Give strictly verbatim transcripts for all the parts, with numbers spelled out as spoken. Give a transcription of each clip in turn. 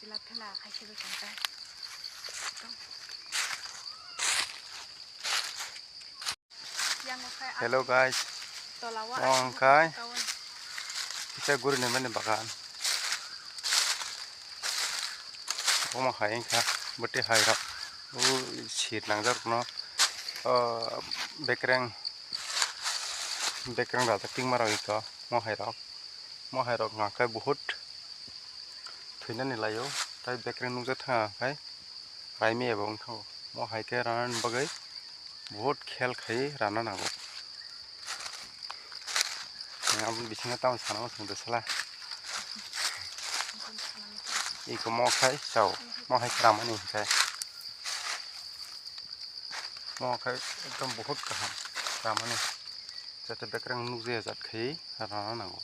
Phela phela khai se bwsang khe. Yang o khai Hello guys. Tola o. Oh, ang khai. Kawan. Kita guri ni mani bagan. Omo hai wngkha bwtwi hai rok. O sir nangjak no. O bekreng bekreng rajak tingma rok ito. Mo hai rok. Mo hai rok hwnkha khe buhut thwinani laio, tei bekreng nukjak thangkha khai raimaya bo wngkha. Mo hai khe rana bagwi buhut khel khai rana nango. Aboni bisingo tamo sana muchung de sala. Iko mo khai chao, mo hai kramani hinkhe. Mo khai ekdom buhut kaham kramani. Jate bekreng nukjaya jat khai rana nango.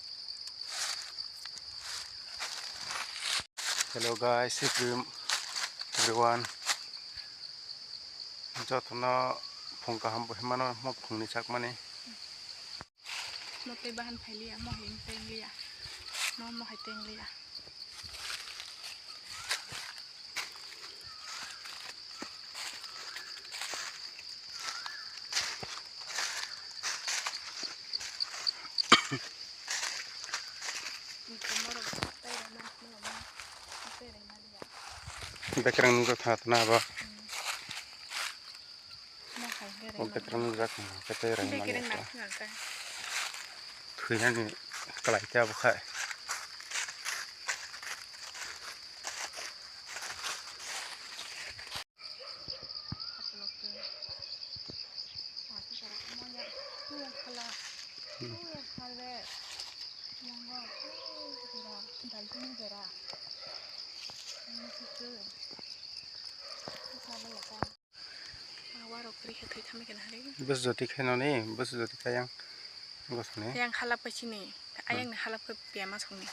Hello guys, every-, everyone. Jotono phung kaham bo himano mo phungni chakmani. Mo tei bahan phailiya, mo hai teng liya. Mo, mo hai teng liya. Bekreng nukjak thangna abo. Bekreng nukjak thangna khe tei raima nukjak. Thwinani kwlai khe abo khai. Bus joti khainani, bus joti khaiyang gosoni. Yang halap khe chini, ayang ni halap khe piyama songni.